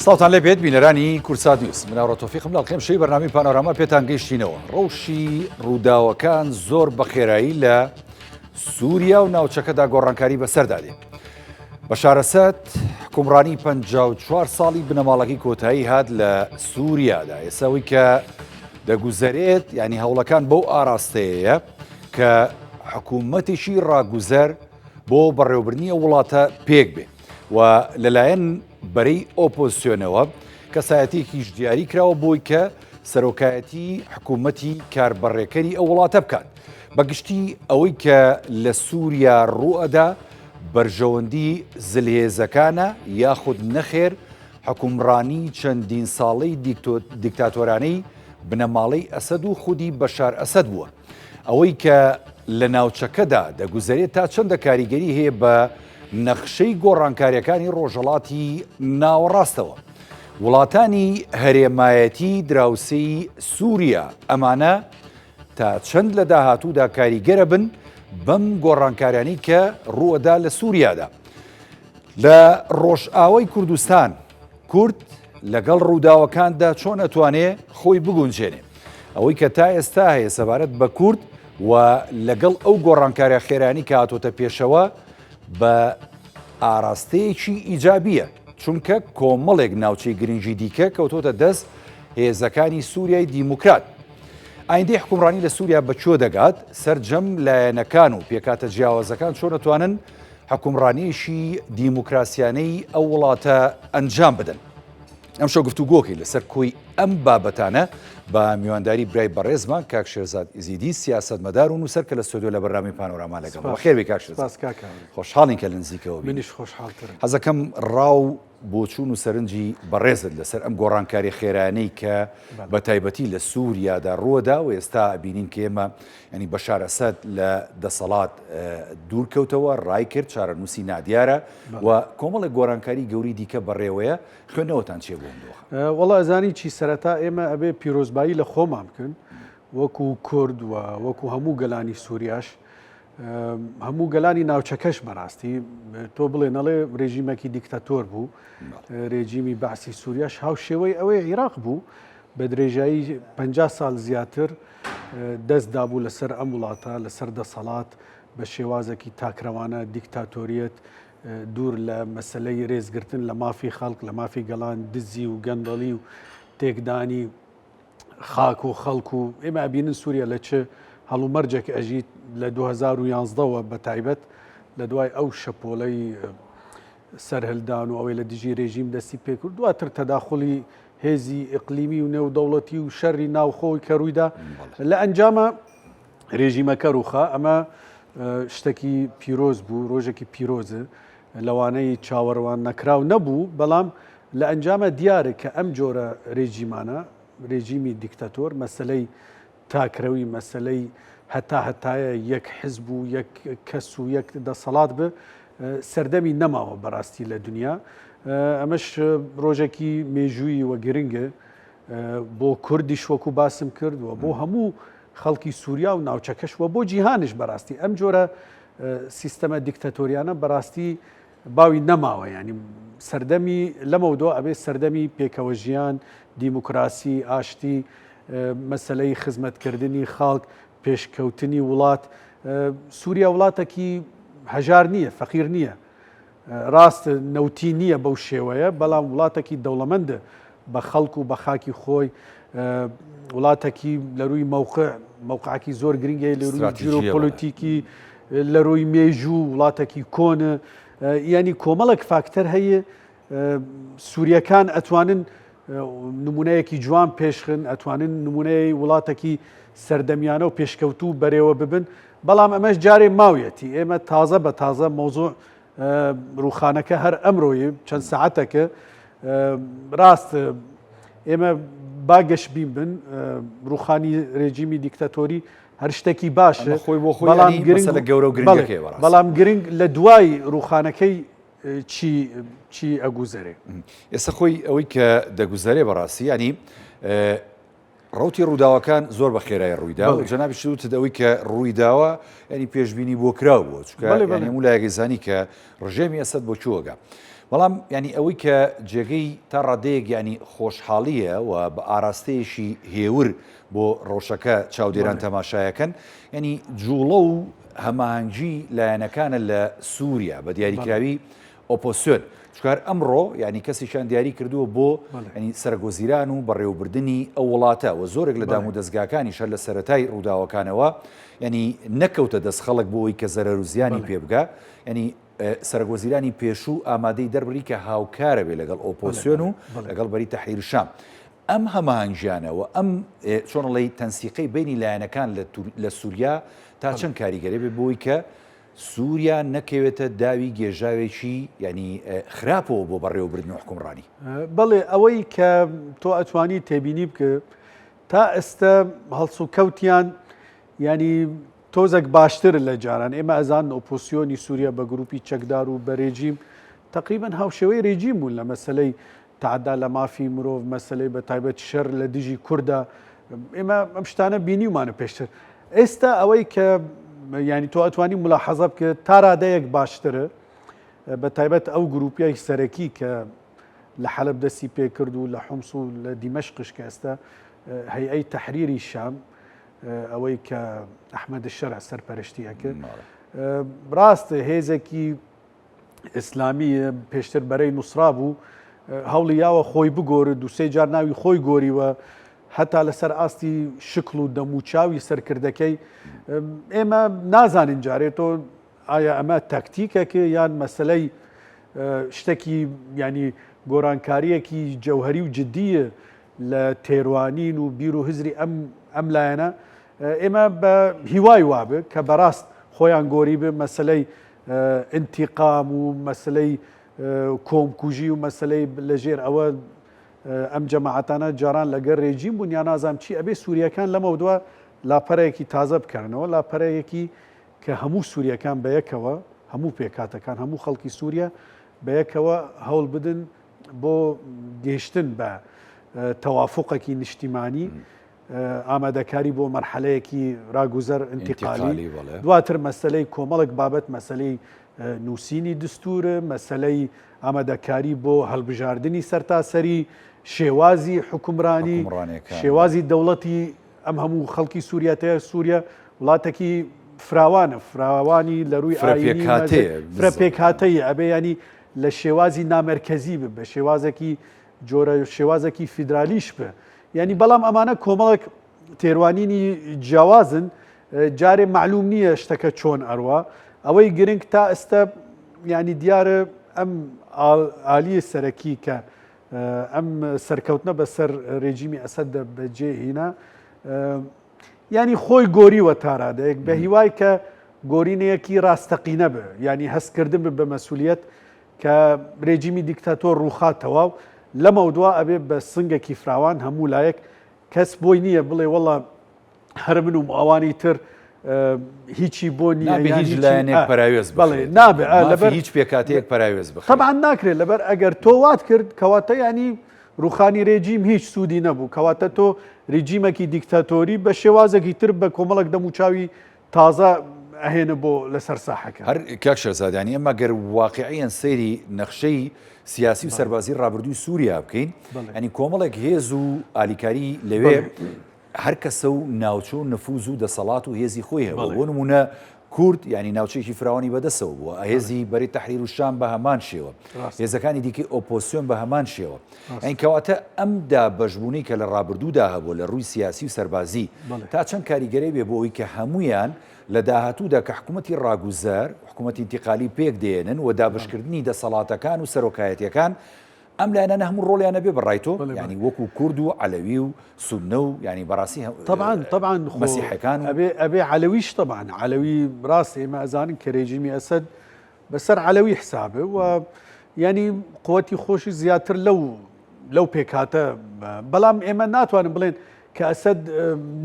سڵاوتان لێ بێت بینەرانی کوردسات نیوز من ئاڕۆ تۆفیقم لە ئەڵقەی ئەمشەوی بەرنامەی پانۆراما پێتان گەیشتینەوە ڕەوشی ڕووداوەکان زۆر بە خێرایی لە سووریا و ناوچەکەدا گۆڕانکاری بەسەردا دێ بەشار ئەسەد حکومڕانی 54 ساڵی بنەماڵەکەی کۆتایی هات لە سووریادا ئێستا ئەوەی کە دەگوزەرێت ینی هەوڵەکان بەو ئاراستەیە کە حکوومەتێکی ڕاگوزەر بۆ بەڕێوەبردنی ئەو وڵاتە پێک بێ و لەلایەن بەرەی ئۆپۆزسیۆنەوە کەسایەتیەکیش دیاری کراوە بۆی کە سەرۆکایەتی حکوومەتی کاربەڕێکەری ئەو وڵاتە بکات. بەگشتی ئەوەی کە لە سووریا ڕووئەدا بەرژەوەندی زلهێزەکانە یاخود نەخێر حکومڕانی چەندین ساڵەی دیکتاتۆرانەی بنەماڵەی ئەسەد و خودی بەشار ئەسەد بووە. ئەوەی کە لە ناوچەکەدا دەگوزەرێت تا چەندە کاریگەری هەیە بە نەخشەی گۆڕانکاریەکانی ڕۆژهەڵاتی ناوەڕاستەوە. وڵاتانی هەرێمایەتی دراوسێی سووریا ئەمانە تا چەند لە داهاتوودا کاریگەرە بن بەم گۆڕانکاریانی کە ڕووەدا لە سووریادا. لە ڕۆژئاوای کوردستان کورد لەگەڵ ڕووداوەکاندا چۆن ئەتوانێ خۆی بگونجێنێ؟ ئەوەی کە تا ئێستا هەیە سەبارەت بە کورد و لەگەڵ ئەو گۆڕانکاریە خێرانی کە هاتۆتە پێشەوە بە ئاراستەیەکی ئیجابیە چونکە کۆمەڵێک ناوچەی گرنگی دیکە کەوتۆتە دەست هێزەکانی سووریای دیموکرات. ئایندەی حکومڕانی لە سووریا بە کوێ دەگات؟ سەرجەم لایەنەکان و پێکهاتە جیاوازەکان چۆن ئەتوانن حکومڕانییەکی دیموکراسیانەی ئەو وڵاتە ئەنجام بدەن؟ ئەمشەو گفتوگۆکەی لەسەر کۆی ئەم بابەتانە بە میوانداری برای بەڕێزمان کاک شێرزاد ئیزیدی سیاسەتمەدار و نووسەر کە لە ستۆدیۆ لە بەرنامەی پانۆراما لەگەڵ بەخێر بێی کاک شێرزاد. خۆشحاڵین کە لە نزیکەوە بینین. منیش خۆشحاڵترم. حەزەکەم ڕا و بۆچوون و سەرنجی بەڕێزت لەسەر ئەم گۆڕانکاریە خێرایانەی کە بە تایبەتی لە سووریادا ڕووەدا و ئێستا ئەبینین کە ئێمە ینی بەشار ئەسەد لە دەسەڵات دوور کەوتەوە ڕای کرد چارەنووسی نادیارە و کۆمەڵێک گۆڕانکاری گەوری دیکە بەڕێوەیە خوێندنەوەتان چیە بۆ ئەم دۆخە؟ وەڵا ئەزانی چی سەرەتا ئێمە ئەبێ پیرۆزبایی لە خۆمان بکەن وەکو کورد و وەکو هەموو گەلانی سووریاش هەموو گەلانی ناوچەکەش بەڕاستی تۆ بڵێ نەڵێ رێژیمێکی دیکتاتۆر بوو رێجیمی بەعسی سووریاش هاوشێوەی ئەوەی عیراق بوو بە درێژایی 50 سال زیاتر دەست دابوو لەسەر ئەم وڵاتە لەسەر دەسەڵات بە شێوازێکی تاکرەوانە دیکتاتۆریەت دوور لە مەسلەی رێزگرتن لە مافی خەڵک لە مافی گەڵان دزی و گەندەڵی و تێکدانی خاک و خەڵک و ئێمە ئەبینن سووریا لە چ هەڵومەرجێک ئەژیت لە 2011ەوە بە تایبەت لە دوای ئەو شەپۆلەی سەرهەلدان و ئەوەی لە دژی رێژیم دەستی پێکرد دواتر تەداخلی هێزی ئیقلیمی و نێودەوڵەتی و شەری ناوخۆی کە ڕوویدا لە ئەنجامە رێژیمەکە ڕووخا ئەمە شتێکی پیرۆز بوو ڕۆژێکی پیرۆزە لەوانەی چاوەڕوان نەکراو نەبوو بەڵام لە ئەنجامە دیارە کە ئەم جۆرە رێجیمانە، رێجیمی دیکتاتۆر، مەسەلەی تاکرەوی، مەسەلەی هەتا هەتایە یەک حزب و یەک کەس و یەک دەسەڵات بێ، سەردەمی نەماوە بەڕاستی لە دنیا. ئەمەش رۆژێکی مێژوویی و گرنگە بۆ کوردیش وەکو باسم کرد و بۆ هەموو خەڵکی سووریا و ناوچەکەش و بۆ جیهانیش بەڕاستی ئەم جۆرە سیستەمە دیکتاتۆریانە بەڕاستی باوی نەماوە یانی سەردەمی لەمەودوا ئەبێ سەردەمی پێکەوە ژیان، دیموکراسی، ئاشتی، مەسەلەی خزمەتکردنی خەڵک، پێشکەوتنی وڵات. سووریا وڵاتێکی هەژار نییە، فەقیر نییە. ڕاست نەوتی نییە بەو شێوەیە، بەڵام وڵاتێکی دەوڵەمەندە بە خەڵک و بە خاکی خۆی. وڵاتێکی لە رووی مەوقع مەوقعکی زۆر گرنگی لە رووی جیۆپۆلیتیکی لە رووی مێژوو وڵاتێکی کۆنە یانی کۆمەڵێک فاکتەر هەیە سووریەکان ئەتوانن نمونەیەکی جوان پێشخن ئەتوانن نمونەی وڵاتێکی سەردەمیانە و پێشکەوتوو بەرێوە ببن بەڵام ئەمەش جارێ ماویەتی ئێمە تازە بە تازە مۆزوع ڕوخانەکە هەر ئەمرۆی چەند ساعتەکە ڕاست ئێمە با گەشبین بن ڕوخانی رێجیمی دیکتاتۆری هەر شتێکی باشە خۆی بۆ خۆی بەڵام گرنگ لە گەورە و گرنگەکەی بەڕاست بەڵام گرنگ لە دوای ڕوخانەکەی چی چی ئەگوزەرێ ئێستا خۆی ئەوەی کە دەگوزەرێ بەڕاستی ینی ڕوتی ڕووداوەکان زۆر بە خێرای ڕوویدا و جەنابی شوتت ئەوەی کە ڕوویداوە ینی پێشببینی بۆ کراو بووە چکە هەموو لایەکی زانی کە ڕژێمی ئەسەد بۆ کوێگە. بەڵام یانی ئەوەی کە جێگەی تا ڕادەیەک یانی خۆشحاڵییە و بە ئاراستەیەکی هێور بۆ ڕەوشەکە چاودێران تەماشایەکەن یانی جوڵە و هەماهەنگی لایەنەکانە لە سووریا بە دیاریکراوی ئۆپۆسیۆن چکار ئەمڕۆ ینی کەسێکیان دیاری کردووە بۆ ینی سەرۆکوەزیران و بەڕێوەبردنی ئەو وڵاتە و زۆرێک لە دام و دەستگاکانی شەر لە سەتای ڕووداوەکانەوە ینی نەکەوتە دەست خەڵک بۆی کە زەرەر و زیانی پێ بگا ینی سەرۆکوەزیرانی پێشوو ئامادەی دەربڕی کە هاوکارە بێ لەگەڵ ئۆپۆسیۆن و لەگەڵ بەری تەحریر شام. ئەم هەماهەنگیانە و ئەم چۆن ئەڵێی تەنسیقەی بەینی لایەنەکان لە سوریا تا چەند کاریگەرە بێ بۆی کە سوریا نەکەوێتە داوی گێژاوێکی یانی خراپەوە بۆ بەڕێوەبردن و حکومڕانی؟ بەڵێ ئەوەی کە تۆ ئەتوانی تێبینی بکە تا ئێستە هەڵسوکەوتیان یانی تۆزەک باشتر لە جاران، ئێمە ئەزانن ئۆپۆسیۆنی سووریا بە گرووپی چەکدار و بە رێجیم تەقریبەن هاوشێوەی رێجیم بوون لە مەسەلەی تەعەدا لە مافی مرۆڤ، مەسەلەی بە تایبەت شەر لە دژی کوردە، ئێمە ئەم شتانە بینیومانە پێشتر. ئێستا ئەوەی کە یانی تۆ ئەتوانی ملاحەزە بکە تا رادەیەک باشترە، بە تایبەت ئەو گرووپیای سەرەکی کە لە حەلەب دەستی پێکرد و لە حومس و لە دیمەشقش کە ئێستا هەیئەی تەحریری شام ئەوەی کە ئەحمەد شەرع سەرپەرشتی ئەکرد ڕاستە هێزێکی ئیسلامی پێشتر بەرەی نوسرا بوو هەوڵی یاوە خۆی بگۆرە دوسێ جار ناوی خۆی گۆریوە هەتا لەسەر ئاستی شکل و دەموچاوی سەرکردەکەی ئێمە نازانین جارێت تۆ ئایا ئەمە تاکتیکەکە یان مەسلەی شتێکی ینی گۆرانکاریەکی جەوهری و جددیە لە تێروانین و بیر و هزری ئەم ئەم لایەنە ئێمە بە هیوای وابێ کە بەڕاست خۆیان گۆری بێ مەسلەی ئینتیقام و مەسلەی کۆمکوژی و مەسلەی لەژێر ئەوە ئەم جەماعەتانە جاران لەگەر رێجیم بوون یا نازانم چی ئەبێ سووریەکان لەمە دووە لاپەرەیەکی تازە بکەنەوە لاپەرەیەکی کە هەموو سووریەکان بەیەکەوە هەموو پێکاتەکان هەموو خەڵکی سووریا بەیەکەوە هەوڵ بدن بۆ گەیشتن بە تەوافقێکی نیشتیمانی ئامادەکاری بۆ مەرحەلەیەکی راگوزەر انتقالی دواتر مەسلەی کۆمەڵک بابەت مەسلەی نووسینی دستور مەسلەی ئامادەکاری بۆ هەڵبژاردنی سەرتاسەری شێوازی حکومرانی شێوازی دەوڵەتی ئەم هەموو خەڵکی سووریا تەیە سووریا وڵاتێکی فراوانە فراوانی لە رووی فرە پێکهاتەیە ئەبێ ینی لە شێوازی نامەرکەزی بە بە شێوازێکی جۆرە شێوازێکی فیدرالیش بە یعنی بەڵام ئەمانە کۆمەڵێک تێروانینی جیاوازن جارێ معلوم نییە شتەکە چۆن ئەڕوا ئەوەی گرنگ تا ئێستا ینی دیارە ئەم ئالیە سەرەکی کە ئەم سەرکەوتنە بەسەر رێجیمی ئەسەد بەجێ هینا ینی خۆی گۆریوە تارادەیەک بە هیوای کە گۆرینەیەکی ڕاستەقینە بێ ینی هەستکردن بە مەسولیت کە رێجیمی دیکتاتۆر ڕووخا تەواو لەمەودوا ئەبێ بە سنگێکی فراوان هەموو لایەک کەس بۆی نییە بڵێ وەڵا هەر من و ئەوانی تر هیچی بۆ نییە هیچ لایەنێک پەراوێز بڵێ نابێ لەبەر هیچ پێکاتەیەک پەراوێز بخرێت طبعا ناکرێت لەبەر ئەگەر تۆ وات کرد کەواتە ینی ڕوخانی رێجیم هیچ سوودی نەبوو کەواتە تۆ ریجیمەکی دیکتاتۆری بە شێوازێکی تر بە کۆمەڵک دەموچاوی تازە ئەهێنە بۆ لەسەر ساحەکە. هەر کاک شێرزاد یانی ئێمە گەر واقیعیەن سەیری نەخشەی سیاسی و سەربازی ڕابردووی سووریا بکەین یانی کۆمەڵێک هێز و ئالیکاری لەوێ هەر کەسە و ناوچە و نفوز و دەسەڵات و هێزی خۆی هەبوو بۆ نمونە کورد یانی ناوچەیەکی فراوانی بەدەسەوە بووە هێزی بەری تەحریر و شام بە هەمان شێوە هێزەکانی دیکەی ئۆپۆسیۆن بە هەمان شێوە ئەین کەواتە ئەم دابەشبوونەی کە لە ڕابردوودا هەبووە لە ڕووی سیاسی و سەربازی تا چەند کاریگەری بێ بۆ ئەوی کە هەمویان لە داهاتوودا کە حکوومەتی ڕاگوزەر حکوومەتی انتقالی پێک دێنن و دابشکردنی دەسەڵاتەکان و سەرۆکایەتیەکان ئەم لایەنانە هەموو ڕۆڵیان هەبێ بە ڕای تۆ یانی وەکو کورد و عەلەوی و سوننە و یانی بەڕاستی طبعا طبعا مەسیحەکان ئەبێ ئەبێ عەلەویش طبعا عەلەوی ڕاست ئێمە ئەزانین کە رێژیمی ئەسەد بەسەر عەلەوی حسابە و ینی قوتی خۆشی زیاتر لەو لەو پێکهاتە بەڵام ئێمە ناتوانن بڵێن کە ئەسەد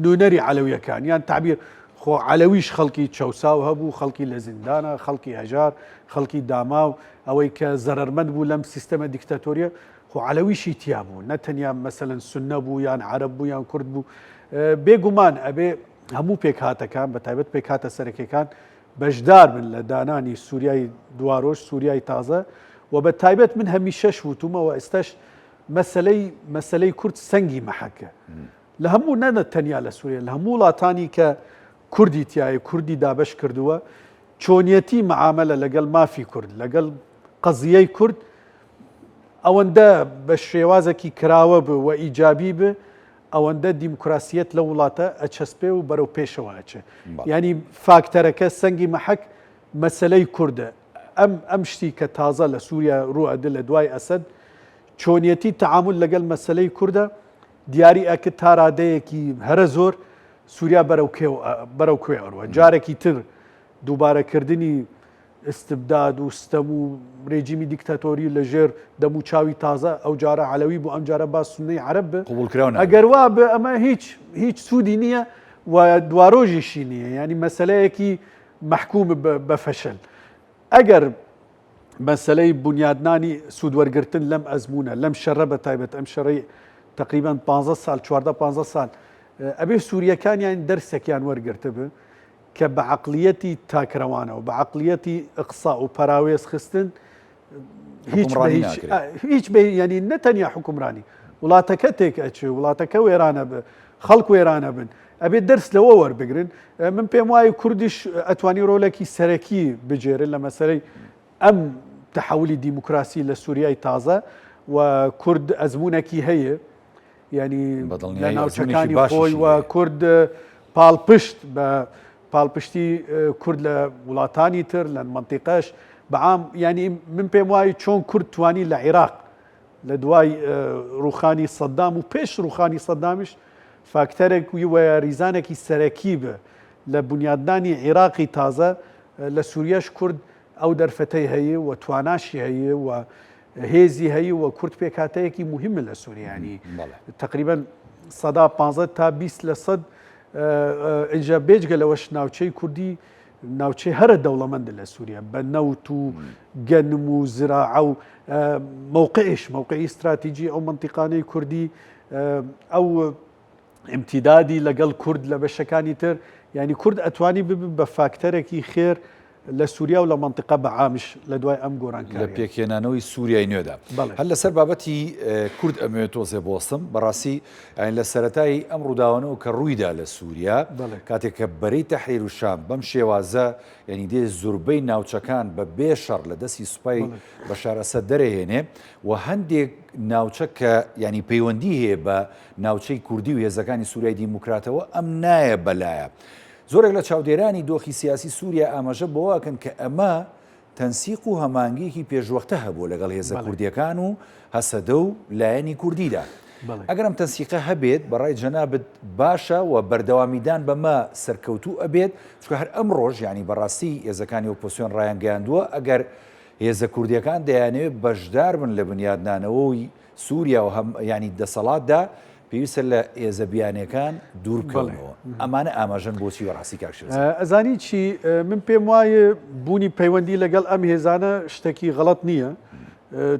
نوێنەری عەلەویەکان یان تعبیر خۆ عەلەویش خەڵکی چەوساو هەبوو خەڵکی لە زیندانە خەڵکی هەژار خەڵکی داماو ئەوەی کە زەرەرمەند بوو لەم سیستەمە دیکتاتۆریە خۆ عەلەویشی تیا بوو نە تەنیا مەسەلەن سوننە بوو یان عەرەب بوو یان کورد بوو بێگومان ئەبێ هەموو پێکهاتەکان بە تایبەت پێکهاتە سەرەکیەکان بەشدار بن لە دانانی سووریای دوارۆژ سووریای تازە و بە تایبەت من هەمیشەش وتومەوە ئێستاش مەسەلەی مەسەلەی کورد سەنگی مەحەکە لە هەموو نە تەنیا لە سووریا لە هەموو وڵاتانی کە کوردی تایە کوردی دابەش کردووە چۆنیەتی معاملە لەگەڵ مافی کورد لەگەڵ قەزیەی کورد ئەوەندە بە شێوازێکی کراوە بوو و ئیجابی بێ ئەوەندە دیموکراسیەت لە وڵاتە ئەچەسپێ و بەرەو پێشەوە ئەچێ ینی فاکتەرەکە سەنگی مەحەک مەسەلەی کوردە ئەم ئەم شتی کە تازە لە سووریا ڕوو ئەدە لە دوای ئەسەد چۆنیەتی تەعامول لەگەڵ مەسەلەی کوردە دیاری ئەکرد تا رادەیەکی هەرە زۆر سووریا بەرەو بەرەو کوێ ئەڕوە جارێکی تر دووبارەکردنی ئیستبداد و ستەم و رێجیمی دیکتاتۆری لە ژێر دەم و چاوی تازە ئەو جارە عەلەوی بوو ئەم جارە با سوننەی عەرەب بێ قبوڵکراو نابێت. ئەگەر وا بێ ئەمە هیچ هیچ سوودی نییە و دوارۆژیشی نییە یانی مەسەلەیەکی مەحکوم بە فەشەل. ئەگەر مەسەلەی بونیادنانی سوودوەرگرتن لەم ئەزموونە لەم شەڕە بە تایبەت ئەم شەڕەی تقریبان 15 سال 14 15 سال ئەبێ سووریەکانیان دەرسێکیان وەرگرتبن کە بە عەقڵیەتی تاکرەوانە و بە عەقڵیەتی ئەقسا و پەراوێز خستن هیچ هیچ بە ینی نەتەنیا حکومرانی وڵاتەکە تێک ئەچێ وڵاتەکە وێرانە بێ خەڵک وێرانە بن ئەبێت دەرس لەوە وەربگرن من پێم وایە کوردیش ئەتوانی ڕۆلێکی سەرەکی بگێرن لە مەسەرەی ئەم تحولی دیموکراسی لە سووریای تازە و کورد ئەزمونێکی هەیە ینی لە ناوچەکانی خۆی و کورد پاڵپشت بە پاڵپشتی کورد لە وڵاتانی تر لە منتیقەش بەعام ینی من پێم وایە چۆن کورد توانی لە عێراق لە دوای ڕوخانی سەدام و پێش ڕوخانی سەدامیش فاکتەرێک و یاریزانێکی سەرەکی بێ لە بنیادنانی عێراقی تازە لە سووریەش کورد ئەو دەرفەتەی هەیە و تواناشی هەیە و هێزی هەیە و کورد پێکهاتەیەکی موهیمە لە سووریا یانی تقریبا سەدا 15 تا 20 لە سەد ئینجا بێجگە لەوەش ناوچەی کوردی ناوچەی هەرە دەوڵەمەندە لە سووریا بە نەوت و گەنم و زراعە و موقعش موقعی استراتیجی ئەو منتیقانەی کوردی ئەو ئیمتیدادی لەگەڵ کورد لە بەشەکانی تر یانی کورد ئەتوانی ببن بە فاکتەرێکی خێر لە سووریا و لە مەنتیقە بە عامش لە دوای ئەم گۆرانکاریە. لە پێکهێنانەوەی سووریای نوێدا. بەڵێ. هەر لەسەر بابەتی کورد ئەمەوێت تۆزێ بوەستم، بەڕاستی یانی لە سەرەتای ئەم ڕووداوانەوە کە ڕوویدا لە سووریا، بەڵێ. کاتێک کە بەرەی تەحریر شام بەم شێوازە یانی دێ زوربەی ناوچەکان بە بێ شەڕ لە دەستی سوپای بەڵێ. بەشار ئەسەد دەرەهێنێ و هەندێک ناوچە کە یانی پەیوەندی هەیە بە ناوچەی کوردی و هێزەکانی سوریای دیموکراتەوە ئەم نایە بەلایە. زۆرێک لە چاودێرانی دۆخی سیاسی سوریا ئاماژە بەوە ئەکەن کە ئەمە تەنسیق و هەماهەنگیەکی پێشوەختە هەبووە لەگەڵ هێزە کوردیەکان و هەسەدە و لایەنی کوردیدا. ئەگەر ئەم تەنسیقە هەبێت بەڕای جەنابت باشە و بەردەوامیدان بەمە سەرکەوتوو ئەبێت، چونکە هەر ئەمڕۆش یانی بەڕاستی هێزەکانی ئۆپۆسیۆن ڕایانگەیاندووە ئەگەر هێزە کوردیەکان دەیانەوێت بەشداربن لە بنیادنانەوەی سووریا و هەم یانی دەسەڵاتدا پێویستە لە هێزە بیانیەکان دوور بکەونەوە. ئەمانە ئاماژەن بۆچی بەڕاستی کاک شێرزاد؟ ئەزانی چی من پێم وایە بوونی پەیوەندی لەگەڵ ئەم هێزانە شتێکی غەڵەت نییە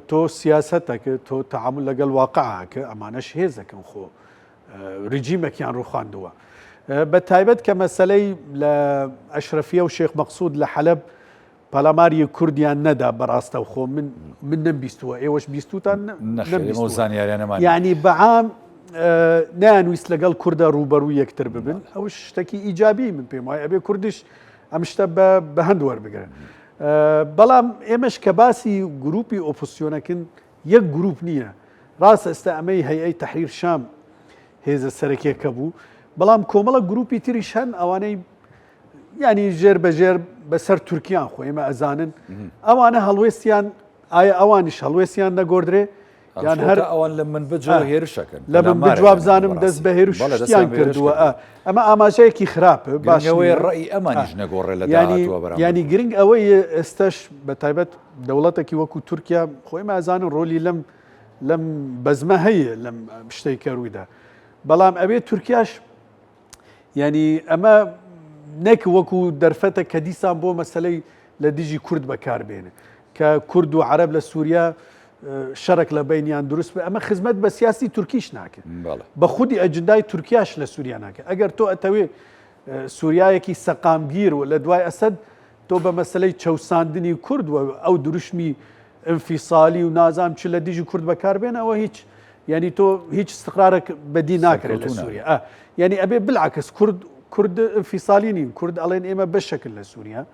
تۆ سیاسەتەکە تۆ تەعامل لەگەڵ واقعەکە ئەمانەش هێزەکەن خۆ رژیمێکیان ڕوخاندووە بە تایبەت کە مەسلەی لە ئەشرەفیە و شێخ مەقسود لە حەلب پەلاماری کوردیان نەدا بەڕاستەوخۆ من من نەمبیستووە ئێوەش بیستوتان نەخێر زانیاریانەمان یعنی بەعام نەیانویست لەگەڵ کوردە ڕووبەڕوو یەکتر ببن ئەو شتێکی ئیجابی من پێم وایە ئەبێ کوردیش ئەم شتە بە هەند وەربگرن بەڵام ئێمەش کە باسی گروپی ئۆپۆسیۆنەکن یەک گروپ نییە ڕاستە ئێستا ئەمەی هەیئەی تەحریر شام هێزە سەرەکیەکە بوو بەڵام کۆمەڵە گروپی تریش هەن ئەوانەی یانی ژێر بە ژێر بەسەر تورکیان خۆ ئێمە ئەزانن ئەوانە هەڵوێستیان ئایا ئەوانیش هەڵوێستیان نەگۆردرێ یان هەر ئەوان لە من بجەوە هێرشەکەن لە من بجواب زانم دەست بە هێرشیان کردووە ئەمە ئاماژەیەکی خراپ باشەوەی ڕێی ئەمانیش نەگۆڕێ لە ینی گرنگ ئەوەی ئێستش بە تایبەت دەوڵەتێکی وەکو تورکیا خۆی مازانن ڕۆلی لەم لەم بەزمە هەیە لەم شتەی کەرویدا بەڵام ئەوێ تورکیاش یعنی ئەمە نەک وەکو دەرفەتە کە دیسان بۆ مەسلەی لە دژی کورد بەکاربێنێ کە کورد و عەرەب لە سووریا شەرەک لە بینیان دروست بێ ئەمە خزمەت بە سیاسی تورکیش ناکە بە خودی ئەجندای تورکیاش لە سووریا ناکە ئەگەر تۆ ئەتەوێ سووریایەکی سەقامگیر و لە دوای ئەسەد تۆ بە مەسلەی چەساندنی کورد و ئەو دروشمی انفیسالی و نازام چ لە دژی کورد بەکاربێن ئەوە هیچ یعنی تۆ هیچ استقرارێک بەدی ناکرێت لە سووریا یعنی ئەبێ بالعکس کورد کورد انفیسالی نین کورد ئەڵێن ئێمە بەشەکن لە سووریا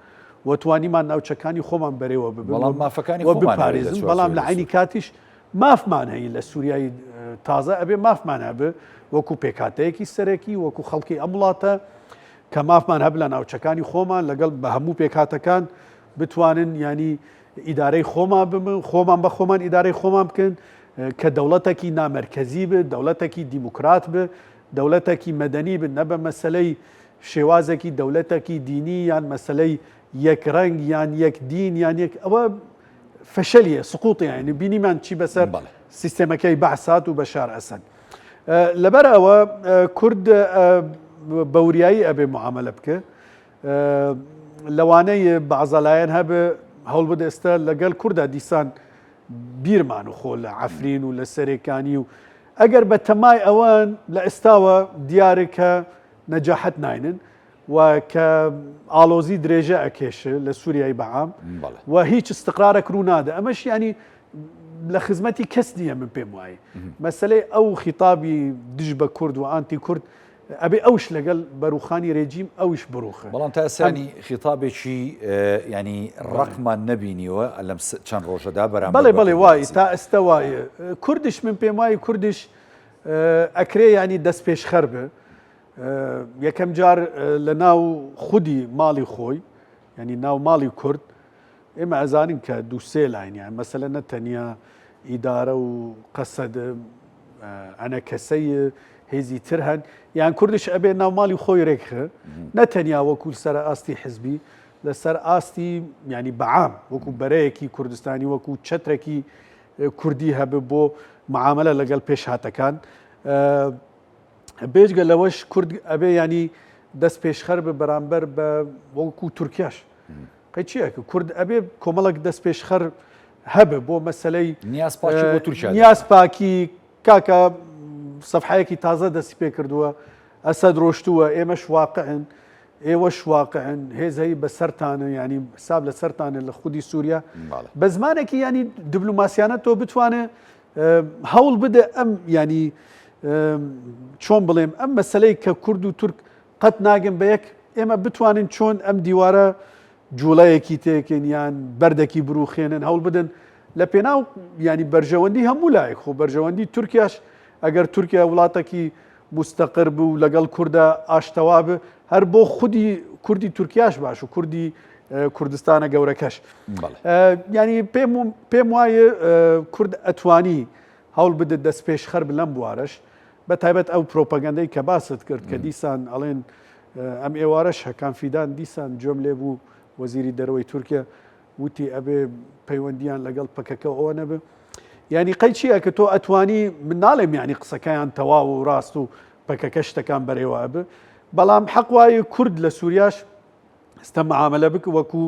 و توانیمان ناوچەکانی خۆمان بەرێوە ببن بەڵام مافەکانی و بپارێزن بەڵام لە عینی کاتیش مافمان هەیە لە سووریای تازە ئەبێ مافمان هەبێ وەکو پێکهاتەیەکی سەرەکی وەکو خەڵکی ئەم وڵاتە کە مافمان هەب لە ناوچەکانی خۆمان لەگەڵ بە هەموو پێکهاتەکان بتوانن ینی ئیدارەی خۆمان بمن خۆمان بە خۆمان ئیدارەی خۆمان بکەن کە دەوڵەتێکی نامەرکەزی بێت دەوڵەتێکی دیموکرات بێ دەوڵەتێکی مەدەنی بن نە بە مەسلەی شێوازێکی دەولەتەکی دینی یان مەسلەی یەک ڕەنگ یان یەک دین یان یەک ئەوە فەشەلیە سقوطی یعنی بینیمان چی بەسەر سیستێمەکەی بەعس هات و بەشار ئەسەد لەبەر ئەوە کورد بەوریایی ئەبێ معاملە بکە لەوانەیە بەعزەلایەن هەبێ هەوڵ بدە ئێستا لەگەڵ کووردا دیسان بیرمان و خۆ لە عفرین و لە سەرێکانی و ئەگەر بە تەمای ئەوان لە ئێستاوە دیارە کە نەجاحەت ناینن و کە ئاڵۆزی درێژە ئەکێشێ لە سووریای بەعام و هیچ استقرارێک ڕوو نادە ئەمەش ینی لە خزمەتی کەس نییە من پێم وایە مەسلەی ئەو خیتابی دژ بە کورد و ئانتی کورد ئەبێ ئەوش لەگەڵ بەروخانی رێجیم ئەوش بڕوخە بەڵام تا ئێستانی خیتابێکی ینی ڕقمان نەبینیوە لەم چەند ڕۆژەدا بەرام بەڵێ بەڵێ وای تا ئێستا وایە کوردش من پێم وایە کوردش ئەکرێ ینی دەست پێشخەر بێ یەکەم جار لە ناو خودی ماڵی خۆی ینی ناو ماڵی کورد ئێمە ئەزانین کە دووسێ لاینیان مەسەلە نە تەنیا ئیدارە و قەسەد ئەنە کەسەی هێزی تر هەن یان کوردش ئەبێ ناو ماڵی خۆی رێکخە نە تەنیا وەکو سەر ئاستی حزبی لەسەر ئاستی ینی بەعام وەکو بەرەیەکی کوردستانی وەکو چەترێکی کوردی هەبێ بۆ معاملە لەگەڵ پێشهاتەکان بێجگە لەوەش کورد ئەبێ ینی دەست پێشخەر بە بەرامبەر بە وەکو تورکیاش قەی چیەکە کورد ئەبێ کۆمەڵک دەست پێشخەر هەبێ بۆ مەسلەی نیاز پاکی بۆ تورکیا نیاز پاکی کاکە سەفحەیەکی تازە دەستی پێ کردووە ئەسەد ڕۆشتووە ئێمەش واقعن ئێوەش واقعن هێز هەیە بەسەرتانە ینی حساب لەسەرتانە لە خودی سووریا بە زمانێکی ینی دیبلوماسیانە تۆ بتوانێت هەوڵ بدە ئەم ینی چۆن بڵێم ئەم مەسلەی کە کورد و تورک قەت ناگەن بە یەک ئێمە بتوانین چۆن ئەم دیوارە جوڵەیەکی تێکن یان بەردەکی بروخێنن هەوڵ بدەن لە پێناو ینی بەرژەوەندی هەموو لایەک خۆ بەرژەوەندی تورکیاش ئەگەر تورکیا وڵاتێکی مستەقر بوو لەگەڵ کوردە ئاشتەوا بێ هەر بۆ خودی کوردی تورکیاش باش و کوردی کوردستانە گەورەکەش ینی پێم پێم وایە کورد ئەتوانی هەوڵ بدە دەست پێشخەر لەم بوارەش بە تایبەت ئەو پرۆپەگەندەی کە باست کرد کە دیسان ئەڵێن ئەم ئێوارەش هەکان فیدان دیسان گوێم لێ بوو وەزیری دەرەوەی تورکیا وتی ئەبێ پەیوەندیان لەگەڵ پەکەکە ئەوە نەبێ یعنی قەی چییە کە تۆ ئەتوانی من ناڵێم یعنی قسەکەیان تەواو و ڕاست و پەکەکە شتەکان بەرێوە ئەبێ بەڵام حەق وایە کورد لە سووریاش ئێستا معاملە بک وەکو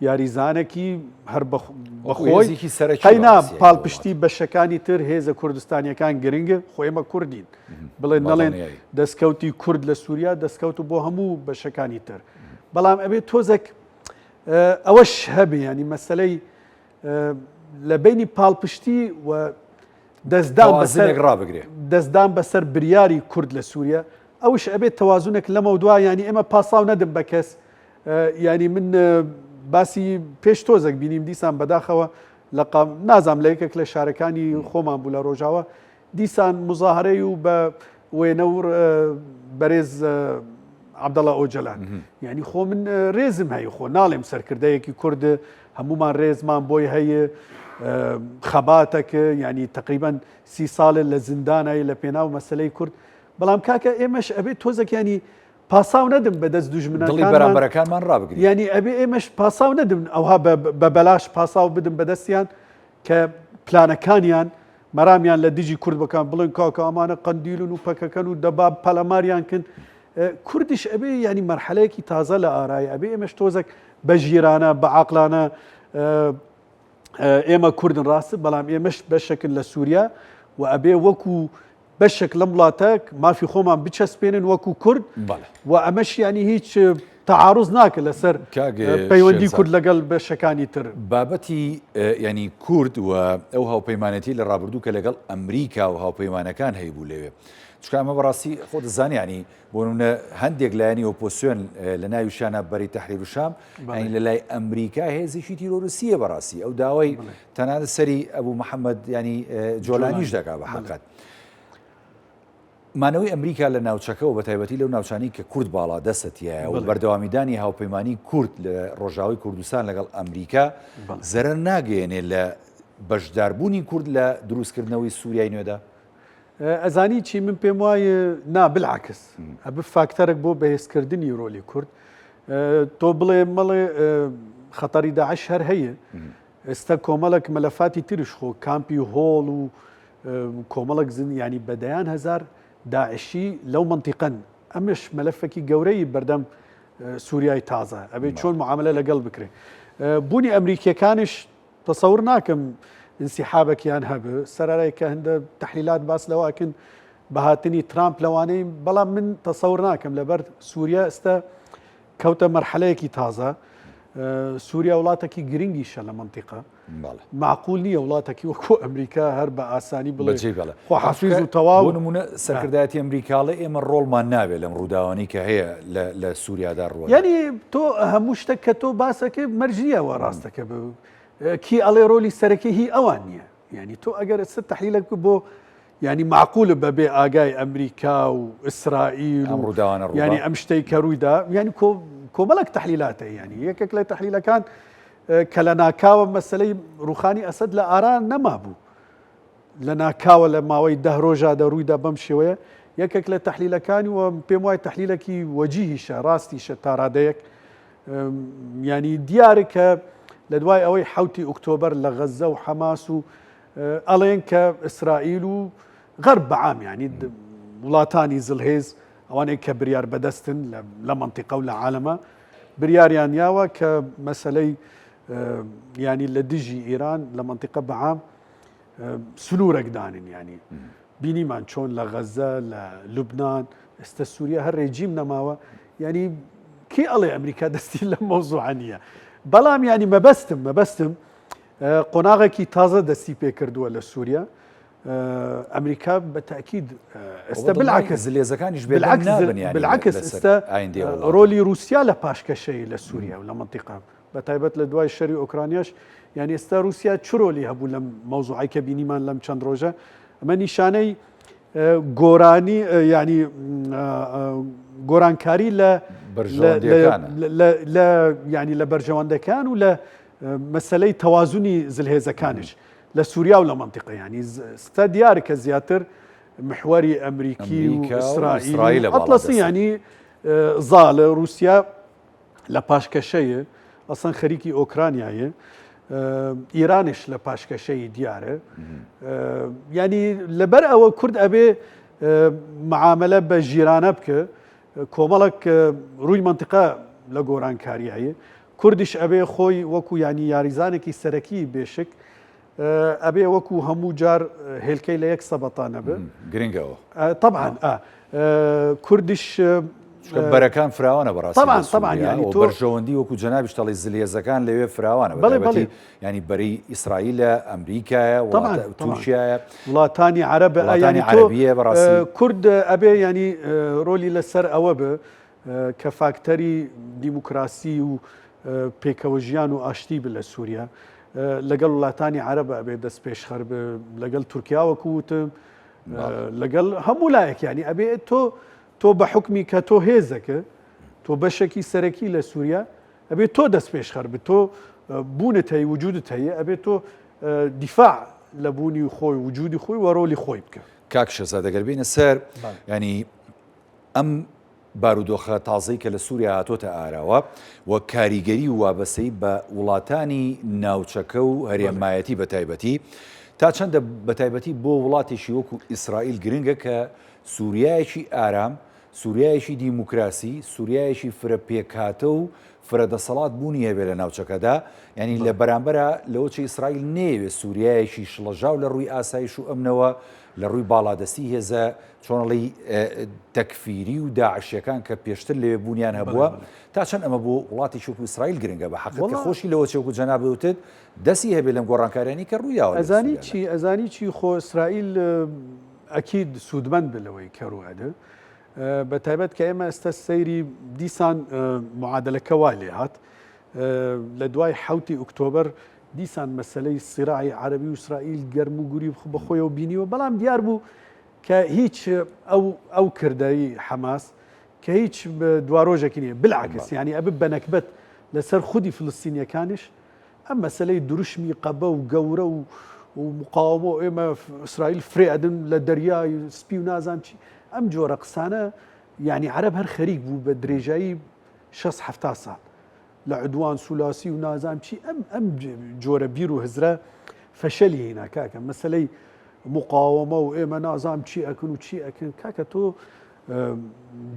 یاریزانێکی هەر بەخۆی قەینا پاڵپشتی بەشەکانی تر هێزە کوردستانیەکان گرنگە خۆ ئێمە کوردین بڵێن نەڵێن دەستکەوتی کورد لە سووریا دەستکەوت بۆ هەموو بەشەکانی تر بەڵام ئەبێت تۆزێک ئەوەش هەبێ ینی مەسلەی لە بینی پاڵپشتی و دەستدان بەسەر ڕابگرێ دەستدان بەسەر بریاری کورد لە سووریا ئەوش ئەبێت تەوازنێک لەمە دوا ینی ئێمە پاساو نەدم بە کەس ینی من باسی پێش تۆزێک بینیم دیسان بەداخەوە لە نازام لە یەکێک لە شارەکانی خۆمان بوو لە ڕۆژاوە دیسان مزاهرەی و بە وێنە و بەرێز عەبدەڵا ئۆجەلان یعنی خۆ من رێزم هەیە خۆ ناڵێم سەرکردەیەکی کورد هەمومان رێزمان بۆی هەیە خەباتەکە ینی تقریبان سی ساڵێ لە زیندانای لە پێناو مەسلەی کورد بەڵام کاکە ئێمەش ئەبێت تۆزەکیانی پاساو نەدم بەدەست دوژمنەکانی بەرامبەرەکانمان ڕابگری ینی ئەبێ ئێمەش پاساو نەدم ئەوها بە بەلاش پاساو بدم بەدەستیان کە پلانەکانیان مەرامیان لە دژی کورد بکەن بڵێن کاکە ئەمانە قەندیلن و پەکەکەن و دەبا پەلەماریان کن کوردیش ئەبێ ینی مەرحەلەیەکی تازە لە ئارای ئەبێ ئێمەش تۆزێک بە ژیرانە بە عقلانە ئێمە کوردن ڕاست بەڵام ئێمەش بەشێکن لە سووریا و ئەبێ وەکو بەشێک لەم وڵاتە مافی خۆمان بچەسپێنن وەکو کورد و ئەمەش ینی هیچ. تەعاروز ناکە لەسەر پەیوەندی کورد لەگەڵ بەشەکانی تر. بابەتی یانی کورد و ئەو هاوپەیمانێتی لە ڕابردوو کە لەگەڵ ئەمریکا و هاوپەیمانەکان هەیبوو لەوێ چونکە ئەمە بەڕاستی خۆ دەزانی ینی بۆ نمونە هەندێک لایەنی ئۆپۆسیۆن لە ناویشانە بەری تەحریر شام ینی لە لای ئەمریکا هێزێکی تیرۆریستیە بەڕاستی ئەو داوای تەنانەت سەری ئەبوو محەممەد ینی جۆلانیش دەکا بە حەقەت. مانەوەی ئەمریکا لە ناوچەکە و بەتایبەتی لەو ناوچانەی کە کورد باڵادەستە تیایە و بەردەوامیدانی هاوپەیمانی کورد لە ڕۆژاوای کوردستان لەگەڵ ئەمریکا زەرەر ناگەیەنێ لە بەشداربوونی کورد لە دروستکردنەوەی سووریای نوێدا؟ ئەزانی چی من پێم وایە نا بالعکس ئەب فاکتەرێک بۆ بەهێزکردنی رۆلی کورد تۆ بڵێ مەڵێ خەتەری داعش هەر هەیە ئێستا کۆمەڵێک مەلەفاتی تریش خۆ کامپی هۆڵ و کۆمەڵێک زن ینی بە دەیان هەزار داعشی لەو منتیقەن ئەمش مەلەفێکی گەورەی بەردەم سووریای تازە ئەبێ چۆن معاملە لەگەڵ بکرێ بوونی ئەمریکیەکانیش تەسەور ناکەم انسحابێکیان هەبێ سەرەرای کە هەندە تحلیلات باس لەوەکن بەهاتنی ترامپ لەوانەی بەڵام من تەسەور ناکەم لەبەر سووریا ئێستا کەوتە مەرحەلەیەکی تازە، سووریا وڵاتێکی گرنگیشە لە مەنتیقە، مەعقول نییە وڵاتێکی وەکو ئەمریکا هەر بە ئاسانی بڵێ خواحافیز و تەواو. بۆ نموونە سەرکردایەتی ئەمریکا ئەڵێ ئێمە ڕۆڵمان نابێت لەم ڕووداوانەی کە هەیە لە سووریادا ڕووەدات. یانی تۆ هەموو شتێک کە تۆ باسەکەی مەرج نییە وا ڕاستەکە بێ، کی ئەڵێ ڕۆلی سەرەکی هی ئەوان نییە؟ یانی تۆ ئەگەر ئێستا تەحلیلێک بۆ یانی مەعقولە بەبێ ئاگای ئەمریکا و ئیسرائیل ئەم و ڕووداوانە ڕووبا؟ یانی ئەم شتەی کە ڕوویدا یانی کۆ کۆمەڵێک تەحلیلات هەیە یانی یەکێک لە تەحلیلەکان کە لە ناکاوە مەسەلەی ڕووخانی ئەسەد لە ئارا نەمابوو لە ناکاوە لە ماوەی دە ڕۆژا دە ڕوویدا بەم شێوەیە یەکێک لە تەحلیلەکانی و پێم وای تەحلیلێکی وەجیهیشە ڕاستیشە تاڕادەیەک ینی دیارە کە لە دوای ئەوەی حوتی ئۆکتۆبەر لە غەزە و حەماس و ئەڵێن کە ئیسرائیل و غەرب بەعام یانی وڵاتانی زلهێز ئەوانەی کە بریار بەدەستن لە مەنتیقە و لە عالەمە بریاریان یاوە کە مەسلەی ینی لە دژی ئێران لە مەنتیقە بەعام سنوورێک دانن ینی بینیمان چۆن لە غەزە لە لوبناان ئێستا سووریا هەر ڕێجیم نەماوە ینی کی ئەڵێ ئەمریکا دەستی لە مەوزوعە نییە بەڵام ینی مەبەستم مەبەستم قۆناغێکی تازە دەستی پێکردووە لە سووریا ئەمریکا بە تاکید ئێستا بالعکس زلێزەکانیش بالعکس ئێستا ڕۆلی رووسیا لە پاشکەشەی لە سووریا و لە منتیقا بە تایبەت لە دوای شەری ئۆکرانیاش یان ئێستا رووسیا چرۆلی هەبوو لەم مەوزوعی کە بینیمان لەم چەند ڕۆژە ئەمە نیشانەی گۆرانی ینی گۆرانکاری لە ینی لە بەرژەوەندەکان و لە مەسەلەی تەوازنی زلهێزەکانیش لە سووریا و لە مەنتیقە یانی ستا دیارە کە زیاتر محوەری ئەمریکی و ئیسرائیل ئەتڵەسی ینی زاڵە رووسیا لە پاشکەشەیە ئەسەن خەریکی ئۆکرانیایە ئیرانش لە پاشکەشەی دیارە ینی لەبەر ئەوە کورد ئەبێ معاملە بە ژیرانە بکە کۆمەڵک ڕووی منتیقە لە گۆرانکاریایە کوردیش ئەبێ خۆی وەکو یانی یاریزانێکی سەرەکی بێشک ئەبێ وەکو هەموو جار هێلکەی لە یەک سەبەتە نەبێ. گرنگە ئەوە. تەبعەن ئا کوردیش چونکە بەرەکان فراوانە بەڕاستی تەبعەن لە تەبعەن سووریا یانی و تۆ بەرژەوەندی وەکو جەنابیشت ئەڵێی زلهێزەکان لەوێ فراوانە بەڵێ بەتایبەتی بەڵێ. یانی بەرەی ئیسرائیلە، ئەمریکایە، تەبعەن وڵاتە تەبعەن تورکیایە، وڵاتانی عەرەبە وڵاتانی یانی تۆ عەرەبییە بەڕاستی. کورد ئەبێ یانی ڕۆلی لەسەر ئەوە بێ کە فاکتەری دیموکراسی و پێکەوەژیان و ئاشتی بێ لە سووریا لەگەڵ وڵاتانی عەرەب ئەبێ دەست پێشخەر بێ لەگەڵ تورکیا وەکو وتم لەگەڵ هەموو لایەک ینی ئەبێ تۆ تۆ بە حکمی کە تۆ هێزەکە تۆ بەشێکی سەرەکی لە سووریا ئەبێ تۆ دەست پێشخەر بێ تۆ بوونت هەیە وجودت هەیە ئەبێ تۆ دیفاع لە بوونی خۆی وجودی خۆی وە ڕۆلی خۆی بکە. کاک شێرزاد ئەگەر بێینە سەر ینی ئەم بارودۆخە تازەی کە لە سووریا هاتۆتە ئاراوە و کاریگەری و وابەستەیی بە وڵاتانی ناوچەکە و هەرێمایەتی بە تایبەتی، تا چەندە بە تایبەتی بۆ وڵاتێکی وەکو ئیسرائیل گرنگە کە سووریایەکی ئارام، سووریایەکی دیموکراسی، سووریایەکی فرە پێکهاتە و فرە دەسەڵات بوونی هەبێ لە ناوچەکەدا، یانی لە بەرامبەرا لەوەچی ئیسرائیل نەیەوێ سووریایەکی شڵەژاو لە ڕووی ئاسایش و ئەمنەوە لە ڕووی باڵادەستی هێزە چۆنڵی تەکفیری و داعشیەکان کە پێشتر لەوێ بوونیان هەبووە تا چەند ئەمە بۆ وڵاتی وەکو ئیسرائیل گرنگە بە حەقت کە خۆشی لەوە چێ وەکو جەنابت وتت دەستی هەبێ لەم گۆڕانکاریانی کە ڕوویاوە ئەزانی چی ئەزانی چی خۆ ئیسرائیل ئەکید سوودمەند بێ لەوەی کە ڕوو ئەدە بە تایبەت کە ئێمە ئێستا سەیری دیسان معادلەکە وا لێ هات لە دوای حوتی ئۆکتۆبەر دیسان مەسلەی سیراعی عەربی و ئیسرائیل گەرم و گوری بەخۆیەوە بینیوە بەڵام دیار بوو کە هیچ ئەو ئەو کردەی حەماس کە هیچ دوارۆژێکی نییە بالعکس یعنی ئەبێ بە نەکبەت لەسەر خودی فلستینیەکانیش ئەم مەسلەی دروشمی قەبە و گەورە و و مقاومە و ئێمە ئیسرائیل فرێ ئەدن لە دەریای سپی و نازان چی ئەم جۆرە قسانە یعنی عەرەب هەر خەریک بوو بە درێژایی 6 70 ساڵ لە عدوان سولاسی و نازام چی ئەم ئەم جۆرە بیر و هزرە فەشەلی هینا کاکە مەسلەی مقاومە و ئێمە نازام چی ئەکن و چی ئەکن کاکە تۆ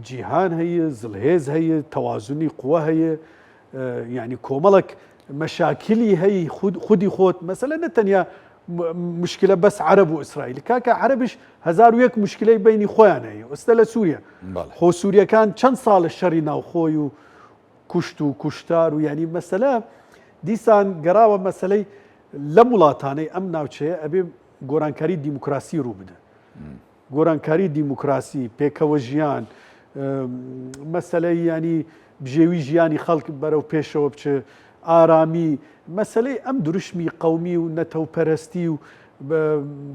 جیهان هەیە زلهێز هەیە تەوازنی قوە هەیە یعنی کۆمەڵک مەشاکلی هەیە خودی خۆت مەسەلە نە تەنیا مشکلە بەس عەرب و ئیسرائیل کاکە عەربش 1001 مشکلەی بینی خۆیان هەیە ئێستا لە سووریا خۆ سووریەکان چەند ساڵە شەڕی ناوخۆی و کوشت و کوشتار و یانی مەسەلە دیسان گەڕاوە مەسەلەی لەم وڵاتانەی ئەم ناوچەیە ئەبێ گۆرانکاری دیموکراسی ڕوو بدە گۆرانکاری دیموکراسی پێکەوە ژیان مەسەلەی ینی بژێوی ژیانی خەڵک بەرەو پێشەوە بچێ ئارامی مەسلەی ئەم دروشمی قومی و نەتەوپەرستی و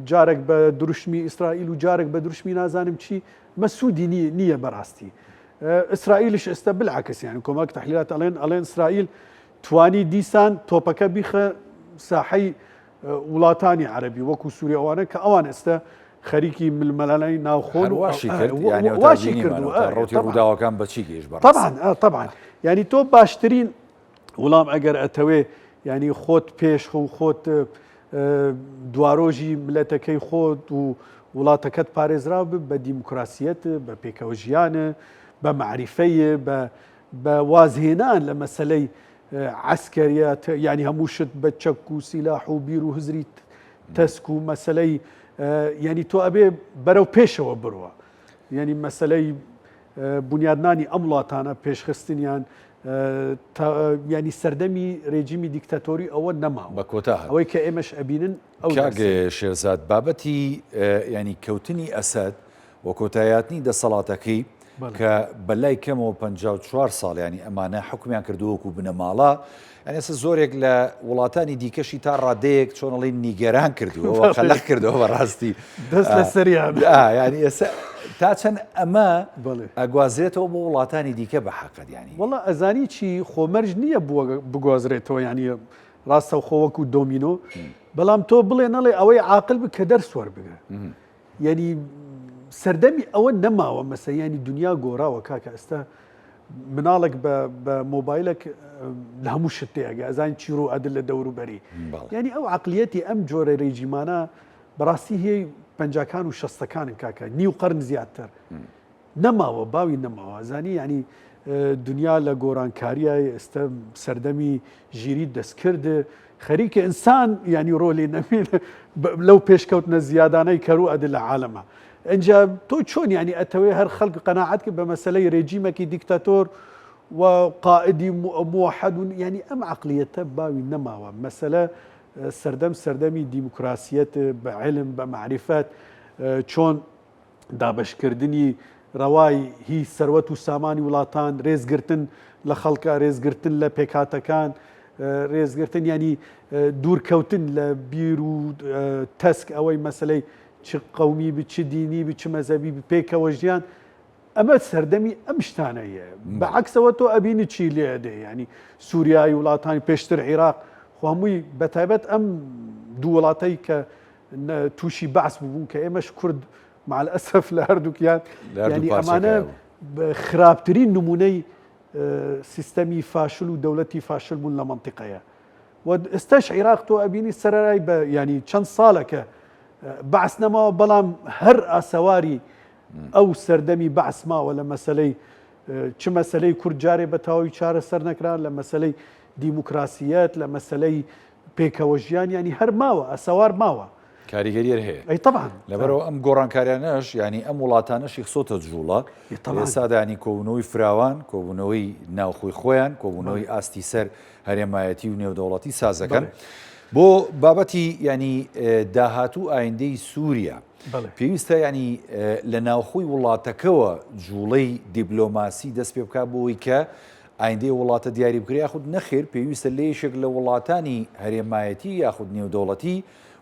جارێک بە دروشمی ئیسرائیل و جارێک بە دروشمی نازانم چی مەسوودی نییە بەڕاستی ئیسرائیلیش ئێستا بالعکس یانی کۆمەڵک تحلیلات ئەڵێن ئەڵێن ئیسرائیل توانی دیسان تۆپەکە بیخە ساحەی وڵاتانی عەربی وەکو سووریا ئەوانە کە ئەوان ئێستا خەریکی ململانەی ناوخۆن واشی کرد واشی کرد ڕوتی ڕووداوەکان بەچی گەیشت طبعا طبعا یعنی تۆ باشترین وڵام ئەگەر ئەتەوێ یعنی خۆت پێش خۆ خۆت دوارۆژی ملەتەکەی خۆت و وڵاتەکەت پارێزراو بب بە دیموکراسیەت بە پێکەوە ژیانە بە مەعریفەیە بە بە وازهێنان لە مەسەلەی عەسکەریەت یعنی هەموو شت بە چەک و سیلاح و بیر و هزری تەسک و مەسەلەی یعنی تۆ ئەبێ بەرەو پێشەوە بڕوە یعنی مەسەلەی بونیادنانی ئەم وڵاتانە پێشخستنیان ینی سەردەمی رێجیمی دیکتاتۆری ئەوە نەماوە بە کۆتا هات. ئەوەی کە ئێمەش ئەبینن ئەو کاک شێرزاد بابەتی ینی کەوتنی ئەسەد و کۆتایاتنی دەسەڵاتەکەی کە بەلای کەمەوە 54 ساڵ ینی ئەمانە حکومیان کردووە وەکو بنەماڵە یانی ئێستا زۆرێک لە وڵاتانی دیکەشی تا ڕادەیەک چۆنەڵی نیگەران کردووە قەلەق کردەوە بەڕاستی دەست لە سەریان ینی ئێستا تا چەند ئەمە ئەگوازرێتەوە بۆ وڵاتانی دیکە بە حەقەت ینی وڵا ئەزانی چی خۆمەرج نییە بووە بگوازرێتەوە ینی ڕاستە خۆ وەکو دۆمینۆ بەڵام تۆ بڵێ نەڵێ ئەوەی عاقل بکە دەرس وەربگرە یعنی سەردەمی ئەوە نەماوە مەسە ینی دنیا گۆڕاوە کاکە ئێستا مناڵێک بە مۆبایلێک لە هەموو شت تێگە ئەزان چی ڕوو ئەدل لە دەوروبەری یعنی ئەو عقلیەتی ئەم جۆرە رێجیمانە بەڕاستی هی پەنجاکان و شەستەکانن کاکە نیو قەرن زیاتر نەماوە باوی نەماوە زانی یعنی دنیا لە گۆرانکاریای ئێستا سەردەمی ژیری دەستکرد خەریکە ئینسان یعنی ڕۆلی نەمێن لەو پێشکەوتنە زیادانەی کەرو ئەدل لە عالەمە ئینجا تۆ چۆن یعنی ئەتەوێ هەر خەڵک قەناعەت کرد بە مەسەلەی رێجیمەکی دیکتاتۆر و قائدی موحد یعنی ئەم عقلیەتە باوی نەماوە مەسەلە سەردەم سەردەمی دیموکراسیەت بە علم بە معرفەت چۆن دابەشکردنی رەوای هی سەروەت و سامانی وڵاتان، رێزگرتن لە خەڵکە، رێزگرتن لە پێکهاتەکان، رێزگرتن یانی دوورکەوتن لە بیر و تەسک ئەوەی مەسەلەی چ قەومی بی چ دینی بی چ مەزەبی بی پێکەوە ژیان ئەمە سەردەمی ئەم شتانەیە بە عەکسەوە تۆ ئەبینی چی لێ ئەدێ یانی سووریای وڵاتانی پێشتر عیراق خۆ هەمووی بە تایبەت ئەم دوو وڵاتەی کە تووشی بەعس ببوون کە ئێمەش کورد مع الاسف لە هەردووکیان ینی ئەمانە خراپترین نمونەی سیستەمی فاشل و دەولەتی فاشل بوون لە منطقەیە و ئێستاش عیراق تۆ ئەبینی سەرەرای بە ینی چەند ساڵەکە بەعس نەماوە بەڵام هەر ئاسەواری ئەو سەردەمی بەعس ماوە لە مەسلەی چ مەسلەی کورد جارێ بە تەواوی چارەسەر نەکرا لە مەسلەی دیموکراسیەت لە مەسلەی پێکەوە ژیان ینی هەر ماوە ئەسەوار ماوە. کاریگەریەر هەیە. ئەی تەبعەن. لەبەرئەوە ئەم گۆڕانکاریانەش یانی ئەم وڵاتانەشی خسۆتە جوڵە، ئێستادا یانی کۆبوونەوەی فراوان، کۆبوونەوەی ناوخۆی خۆیان، کۆبوونەوەی ئاستی سەر هەرێمایەتی و نێودەوڵەتی سازەکەن. بۆ بابەتی ینی داهاتوو ئایندەی سووریا پێویستە ینی لە ناوخۆی وڵاتەکەوە جوڵەی دیبلۆماسی دەست پێ بک بۆی کە ئایندەی وڵاتە دیاری بکرێ یاخود نەخێر پێویستە لە یەکێک لە وڵاتانی هەرێمایەتی یاخود نێودەوڵەتی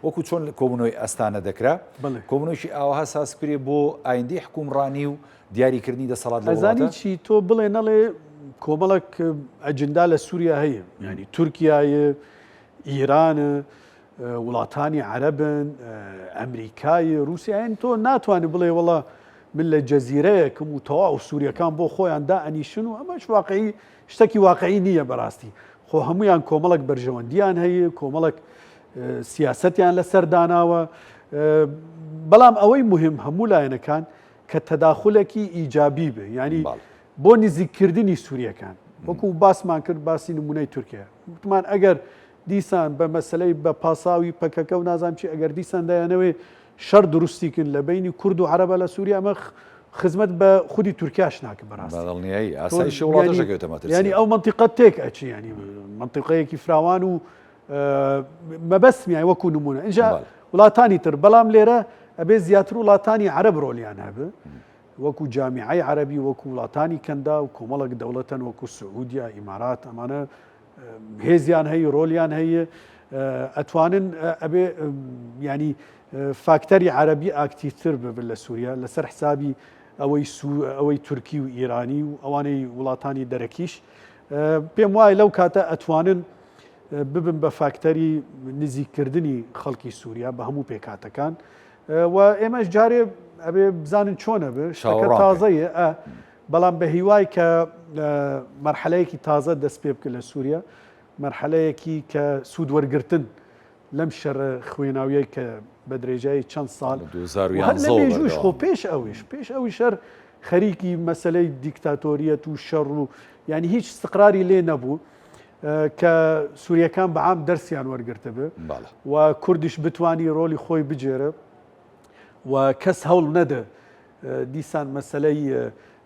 وەکو چۆن کۆبوونەوەی ئەستانە دەکرا کۆبوونەوەیەکی ئاوەها ساز بکرێ بۆ ئایندەی حکومڕانی و دیاریکردنی دەسەڵات لە ئەزانی چی تۆ بڵێ نەڵێ کۆمەڵک ئەجندا لە سووریا هەیە ینی تورکایە ئیران وڵاتانی عەرەبن ئەمریکای رووسیایان تۆ ناتوانانی بڵێ وڵا من لە جەزیرەیەکم و تەواو سووریەکان بۆ خۆیان دا ئەنیشن و ئەمەش واقعی شتێکی واقعی نییە بەڕاستی خۆ هەمویان کۆمەڵک بەرژەوەندیان هەیە کۆمەڵک سیاسەتیان لەسەر داناوە بەڵام ئەوەی مهم هەموو لایەنەکان کە تەداخولێکی ئیجابی بێ ینی بۆ نزیککردنی سووریەکان وەکو باسمان کرد باسی نمونەی تورکیا وتمان ئەگەر دیسان بە مەسلەی بە پاساوی پەکەکە و نازانم چی ئەگەر دیسان دەیانەوێ شەڕ دروستی کن لە بینی کورد و عەرەبە لە سووریا ئەمە خزمەت بە خودی تورکیاش ناکە بەڕاستی بەدڵنیایی ئاسایشی وڵاتەش دەکەوێتە مەترسیەوە. ینی ئەو مەنتیقە تێک ئەچی ینی مەنتیقەیەکی فراوان و مەبەستم یانی وەکو نمونە اینجا وڵاتانی تر بەڵام لێرە ئەبێ زیاتر وڵاتانی عەرەب ڕۆلیان هەبێ وەکو جامیعەی عەرەبی وەکو وڵاتانی کەندا و کۆمەڵک دەوڵەتەن وەکو سعودیا ئیمارات ئەمانە هێزیان هەیە ڕۆلیان هەیە ئەتوانن ئەبێ ینی فاکتەری عەربی ئاکتیوتر ببن لە سووریا لەسەر حسابی ئەوەی ئەوەی تورکی و ئیرانی و ئەوانەی وڵاتانی دەرەکیش پێم وایە لەو کاتە ئەتوانن ببن بە فاکتەری نزیککردنی خەڵکی سووریا بە هەموو پێکاتەکان و ئێمەش جارێ ئەبێ بزانن چۆنە بێ شتەکە تازەیە بەڵام بە هیوای کە مەرحەلەیەکی تازە دەست پێ بکە لە سووریا مەرحەلەیەکی کە سوود وەرگتن لەم شەڕە خوێناویەی کە بە درێژایی چەند ساڵ هەر لە مێژووش خۆ پێش ئەویش پێش ئەوی شەر خەریکی مەسلەی دیکتاتۆریەت و شەڕ و یعنی هیچ استقراری لێ نەبوو کە سووریەکان بەعام دەرسیان وەرگرتبێ و کوردیش بتانی ڕۆلی خۆی بجێرە و کەس هەوڵ نەدە دیسان مەسلەی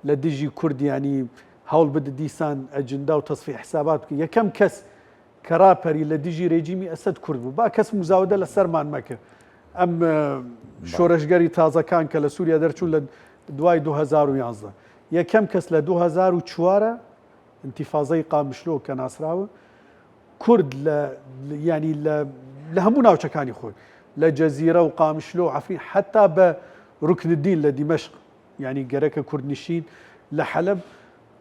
لە دژی کوردیانی هەوڵ بدە دیسان ئەجندا و تەسفی حسابات بکە یەکەم کەس کە راپەری لە دژی رێجیمی ئەسەد کورد بوو با کەس مزاودە لە سەرمان مەکە ئەم شۆرشگەری تازەکان کە لە سووریا دەرچوون لە دوای 2011 یەکەم کەس لە 2004 ئینتیفازەی قامشلۆ کە ناسراوە کورد لە ینی لە لە هەموو ناوچەکانی خۆی لە جەزیرە و قامشلۆ و عەفرین حتا بە ڕوکندین لە دیمەشق ینی گەرەکە کوردنشین لە حەلەب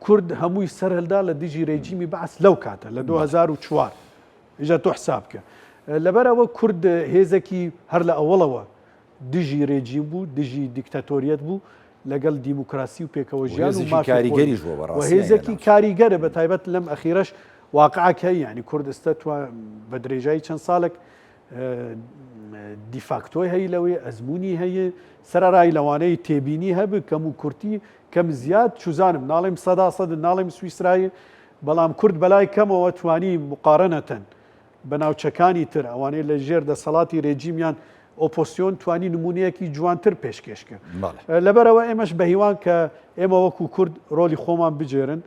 کورد هەمووی سەرهەلدا لە دژی رێجیمی بەعس لەو کاتە لە 2004 ئیجا تۆ حساب بکە لەبەرئەوە کورد هێزێکی هەر لە ئەوەڵەوە دژی رێجیم بوو، دژی دیکتاتۆریەت بوو، لەگەڵ دیموکراسی و پێکەوە ژیان و مافی کاریگەریش بووە بەڕاستی و هێزێکی کاریگەرە بە تایبەت لەم ئەخیرەش واقعەک هەیە یانی کورد ئێستا بە درێژایی چەند ساڵێک دیفاکتۆی هەیە لەوێ ئەزمموی هەیە سەرڕای لەوانەیە تێبینی هەبێ کەم و کورتی کەم زیاد چوزانم ناڵێم سەدا سەد ناڵێم سویسرایی بەڵام کورد بەلای کەمەوە توانی مقارنەتەن بە ناوچەکانی تر، ئەوانەی لە ژێر دەسەڵاتی رێجیم یان ئۆپۆسیۆن توانی نمونەیەکی جوانتر پێشکێش کرد. لەبەرئەوە ئێمەش بەهیوان کە ئێمە وەکو کورد رۆلی خۆمان بگێرن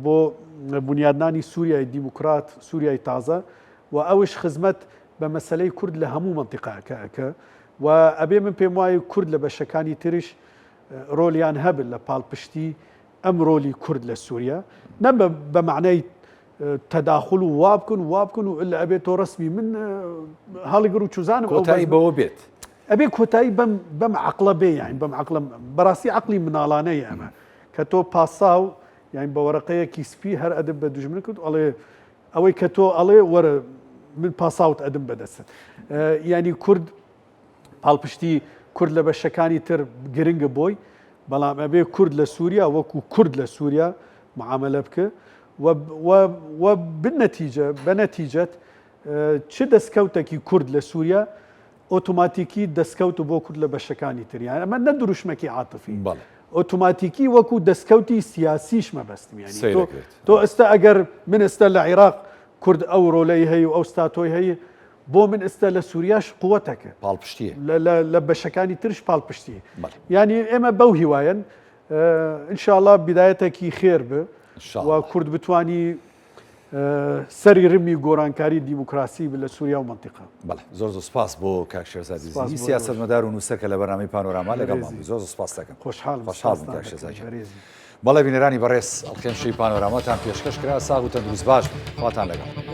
بۆ بونیادنانی سوریای دیموکرات، سوریای تازە و ئەوش خزمەت بە مەسەلەی کورد لە هەموو مەنتیقەکە ئەکە و ئەبێ من پێم وایە کورد لە بەشەکانی تریش رۆلیان هەبن لە پاڵپشتی ئەم رۆلی کورد لە سوریا نە بە مەعنای تەداخل و وا بکەن و وا بکەن و الا ئەبێ تۆ ڕەسمی من هەڵگر و چوزانم کۆتایی بەوە بێت. ئەبێ کۆتایی بەم بەم عەقڵە بێ یانی بەم عەقڵە بەڕاستی عەقڵی مناڵانەیە ئەمە کە تۆ پاساو یانی بە وەرەقەیەکی سپی هەر ئەدب بە دوژمن کرد ئەڵێ ئەوەی کە تۆ ئەڵێ وەرە من پاساوت ئەدم بەدەستت یانی کورد پاڵپشتی کورد لە بەشەکانی تر گرنگە بۆی، بەڵام ئەبێ کورد لە سووریا وەکو کورد لە سووریا معامەلە بکە و بالنەتیجە بە نەتیجەت چ دەستکەوتێکی کورد لە سووریا ئۆتۆماتیکی دەستکەوت بۆ کورد لە بەشەکانی تر یان ئەمە نە دروشمێکی عاتفی ئۆتۆماتیکی وەکو دەستکەوتی سیاسیش مەبەستم یانی تۆ ئێستا ئەگەر من ئێستا لە عیراق کورد ئەو ڕۆلەی هەیە و ئەو ستاتۆی هەیە. بۆ من ئێستا لە سووریاش قوتەکە پاڵپشتیە لە بەشەکانی ترش پاڵپشتی ینی ئێمە بەو هیوایەن ئینشاءاللە بیدایەتێکی خێر بێ و کورد بتانی سەری رمی گۆرانکاری دیموکراسی لە سووریا و مەنتیقە. بەڵێ زۆر زۆر سپاس بۆ کاک شێرزاد زیزی سیاسەتمەدار و نووسەر کە لە بەرنامەی پانۆراما لەگەڵمان بووی زۆر زۆر سپاس دەکەم. خۆشحاڵم خۆشحاڵ بووم کاک شێرزاد گیان. بەڵێ بینەرانی بەڕێز ئەڵقەی ئەمشەوی پانۆراماتان پێشکەش کرا ساغ و تەندروست باش بن خواتان لەگەڵ.